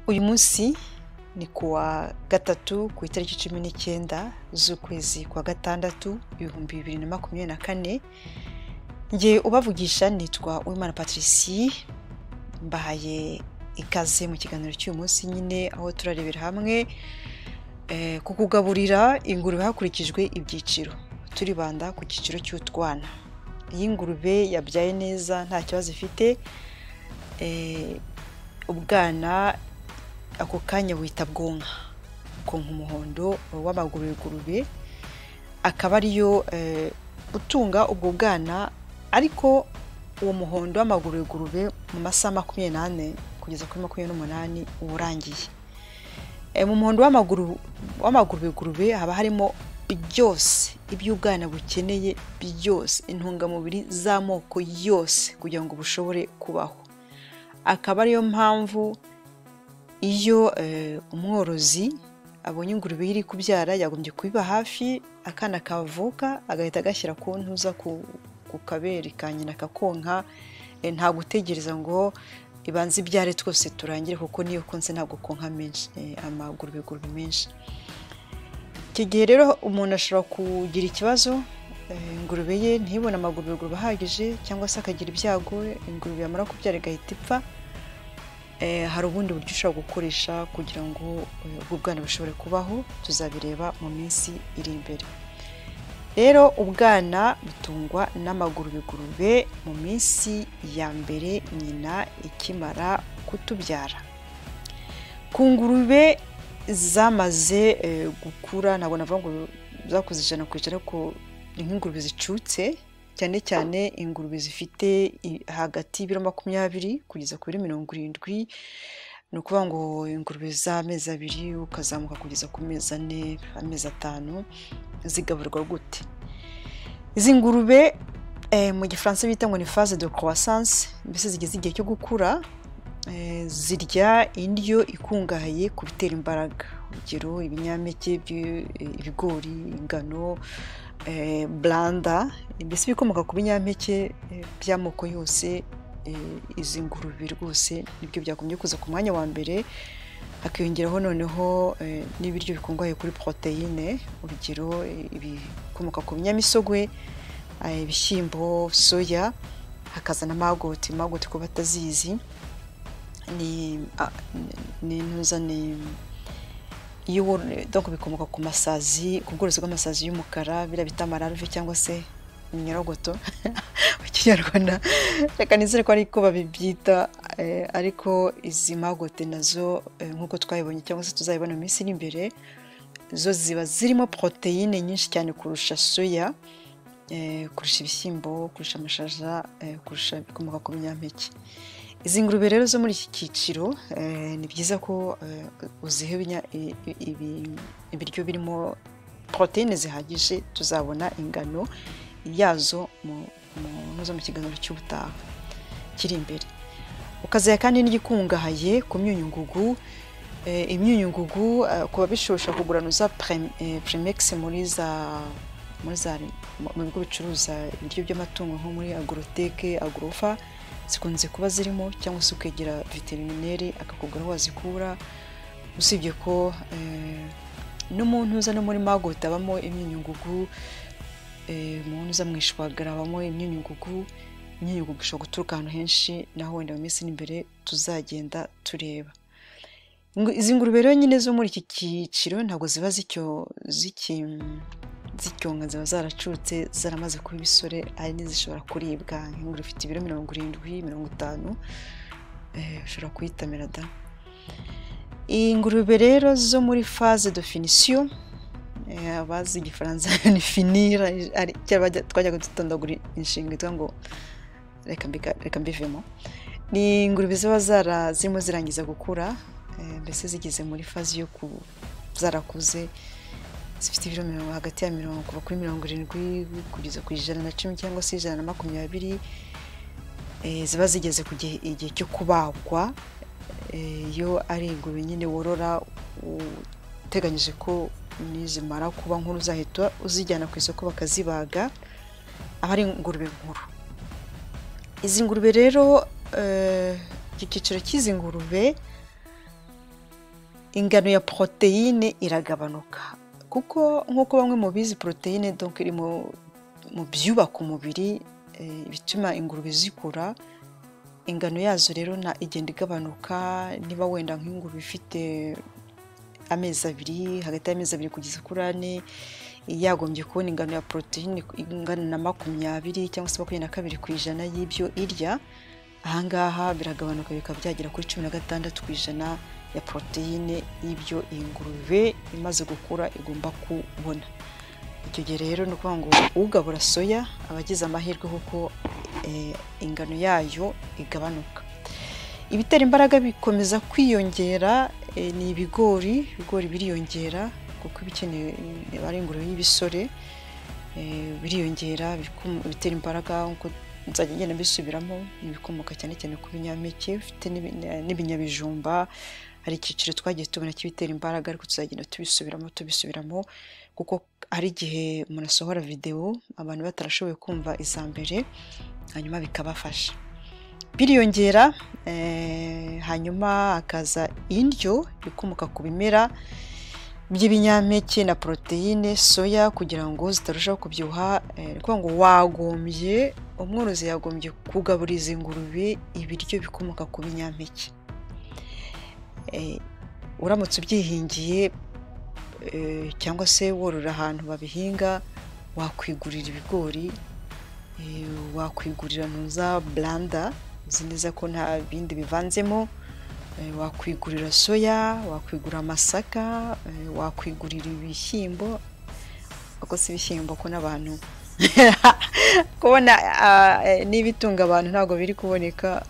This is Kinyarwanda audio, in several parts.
Uyu munsi ni kuwa gatatu ku itariki 19 z'ukwezi kwa gatandatu 2024. Nge ubavugisha nitwa Uwimana Patricie, mbahaye ikaze mu kiganiro cy'uyu munsi nyine, aho turarebera hamwe ku kugaburira ingurube hakurikijwe ibyiciro. Turibanda ku cyiciro cy'utwana. Iyo ingurube yabyaye neza nta kibazo ifite, ubwana ako kanya buhita bwonka, konka umuhondo w'amaguru y'ingurube, akaba ariyo utunga ubwo bwana. Ariko uwo muhondo w'amaguru y'ingurube mu masaha 24 kugeza kuri 28 uba urangiye. Mu muhondo w'amaguru y'ingurube haba harimo byose iby'ubwana bukeneye, byose intungamubiri z'amoko yose kugira ngo bushobore kubaho. Akaba ariyo mpamvu iyo umworozi abonye ingurube iri kubyara yagombye kubiba hafi, akana kavuka agahita agashyira ku ntuza ku kabere ka nyina kakonka, nta gutegereza ngo ibanze ibyare twose turangire, kuko niyo konse ntabwo konka menshi, amagurube menshi. Iki gihe rero umuntu ashobora kugira ikibazo, ingurube ye ntibone amagurube ahagije, cyangwa se akagira ibyago ingurube yamara kubyara igahita ipfa. Hari ubundi buryo ushobora gukoresha kugira ngo ubwo bwana bushobore kubaho, tuzabireba mu minsi iri imbere. Rero ubwana butungwa n'amagurube mu minsi ya mbere nyina ikimara kutubyara. Ku ngurube zamaze gukura, ntabwo navuga ngo zakuze 100%, ariko ni nk'ingurube zicutse, cyane cyane ingurube zifite hagati y'ibiro 20 kugeza kuri 70. Ni ukuvuga ngo ingurube z'amezi 2 ukazamuka kugeza ku mezi 4, amezi 5, zigaburirwa gute? Izi ngurube mu gifaransa bita ngo ni phase de croissance, mbese zigeze igihe cyo gukura, zirya indyo ikungahaye ku bitera imbaraga, urugero ibinyampeke, ibigori, ingano, blanda, mbese ibikomoka ku binyampeke by'amoko yose. Izi ngurube rwose nibyo byagombye kuza ku mwanya wa mbere, hakiyongeraho noneho n'ibiryo bikungahaye kuri poroteyine, urugero ibikomoka ku binyamisogwe, ibishyimbo, soya, hakaza na magoti. Magoti ku batazizi ni intuza, ni iyo donc bikomoka ku masazi, ku bworozi bw'amasazi y'umukara, biriya bita amararve cyangwa se iminyorogoto mu kinyarwanda, reka nizere ko ariko babibyita. Ariko izi magote nazo nk'uko twabibonye cyangwa se tuzabibona mu minsi iri imbere, zo ziba zirimo poroteyine nyinshi cyane kurusha soya, kurusha ibishyimbo, kurusha amashaza, kurusha ibikomoka ku binyampeke. Izi ngurube rero zo muri iki cyiciro ni byiza ko uziha ibiryo birimo poroteyine zihagije. Tuzabona ingano yazo mu kiganiro cy'ubutaha kiri imbere. Ukaziha kandi n'igikungahaye ku myunyungugu. Imyunyungugu ku babishobora kugura za Primex muri mu bigo bicuruza ibiryo by'amatungo nko muri Agroteke, Agrofa, zikunze kuba zirimo, cyangwa se ukegera veterineri akakubwira aho wazikura. Usibye ko n'umuntu uza no muri magoti abamo imyunyungugu, umuntu uza mu ishwagara habamo imyunyungugu. Imyunyungugu ishobora guturuka ahantu henshi, naho wenda mu minsi iri imbere tuzagenda tureba. Izi ngurube rero nyine zo muri iki cyiciro ntabwo ziba zicyonka, ziba zaracutse, zaramaze kuba ibisore, hari n'izishobora kuribwa. Nk'ingurube ifite ibiro 70, 50, ushobora kuyitamira da. Ingurube rero zo muri phase de finition, abazi igifaransa ni finir, twajyaga dutondagura inshinga yitwa ngo reka mbivemo. Ni ingurube ziba zirimo zirangiza gukura, mbese zigeze muri phase yo zarakuze, zifite ibiro hagati ya kuva kuri 70 kugeza ku 110 cyangwa se 120, ziba zigeze ku gihe cyo kubagwa. Iyo ari ingurube nyine worora uteganyije ko nizimara kuba nkuru uzahita uzijyana ku isoko bakazibaga, aba ari ingurube nkuru. Izi ngurube rero, iki cyiciro cy'izi ngurube Ingano ya poroteyine iragabanuka, kuko nk'uko bamwe mubizi poroteyine donc iri mu byubaka umubiri, bituma ingurube zikura. Ingano yazo rero na igenda igabanuka. Niba wenda nk'ingurube ifite amezi 2, hagati y'amezi 2 kugeza kuri 4, yagombye kubona ingano ya poroteyine ingana na 20 cyangwa se 22% y'ibyo irya, ahangaha biragabanuka bikaba byagera kuri 16% ya poroteyine y'ibyo ingurube imaze gukura igomba kubona. Icyo gihe rero ni ukuvuga ngo ugabura soya aba agize amahirwe kuko ingano yayo igabanuka. Ibitera imbaraga bikomeza kwiyongera ni ibigori. Ibigori biriyongera kuko ibikenewe ari ingurube y'ibisore, biriyongera bitera imbaraga nkuko nzajya ngenda mbisubiramo. Ni ibikomoka cyane cyane ku binyampeke, bifite n'ibinyabijumba. Hari icyiciro twagiye tubona cy'ibitera imbaraga, ariko tuzagenda tubisubiramo kuko hari igihe umuntu asohora videwo abantu batarashoboye kumva iza mbere, hanyuma bikabafasha. Biriyongera, hanyuma hakaza indyo ikomoka ku bimera by'ibinyampeke na poroteyine, soya, kugira ngo zitarushaho kubyibuha. Kuvuga ngo wagombye, umworozi yagombye kugaburiza ingurube ibiryo bikomoka ku binyampeke. Uramutse ubyihingiye cyangwa se worora ahantu babihinga, wakwigurira ibigori, wakwigurira ntuza blanda, uzi neza ko nta bindi bivanzemo, wakwigurira soya, wakwigura amasaka, wakwigurira ibishyimbo. Ako si ibishyimbo ko n'abantu kubona n'ibitunga abantu ntabwo biri kuboneka.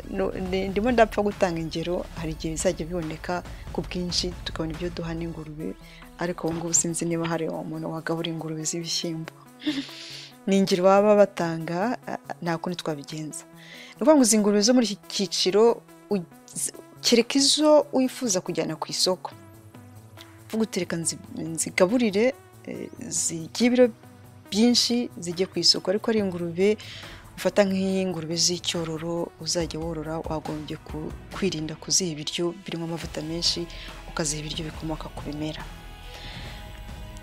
Ndimo ndapfa gutanga ingero, hari igihe bizajya biboneka ku bwinshi tukabona ibyo duha n'ingurube, ariko ubu ngubu sinzi niba hari umuntu wagabura ingurube z'ibishyimbo. Ni ingero baba batanga, nta kundi twabigenza. Ni ukuvuga ngo izi ngurube zo muri iki cyiciro, kereka izo wifuza kujyana ku isoko, uvuga uti reka nzigaburire zigire ibiro byinshi zijye ku isoko. Ariko ari ingurube ufata nk'ingurube z'icyororo uzajya worora, wagombye kwirinda kuziha ibiryo birimo amavuta menshi, ukaziha ibiryo bikomoka ku bimera.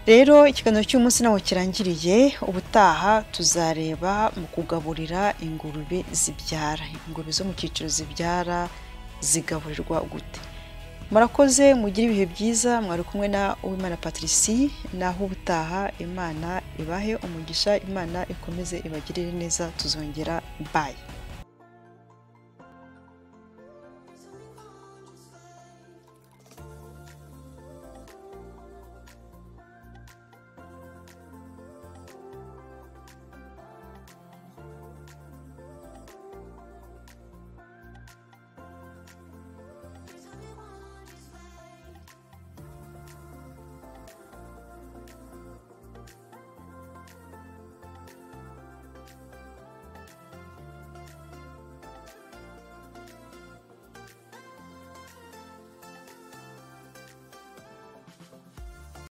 Rero ikiganiro cy'umunsi naho kirangiriye. Ubutaha tuzareba mu kugaburira ingurube zibyara. Ingurube zo mu cyiciro zibyara zigaburirwa gute? Murakoze, mugire ibihe byiza. Mwari kumwe na Uwimana Patricie. Naho ubutaha, Imana ibahe umugisha, Imana ikomeze ibagirire neza. Tuzongera, bye.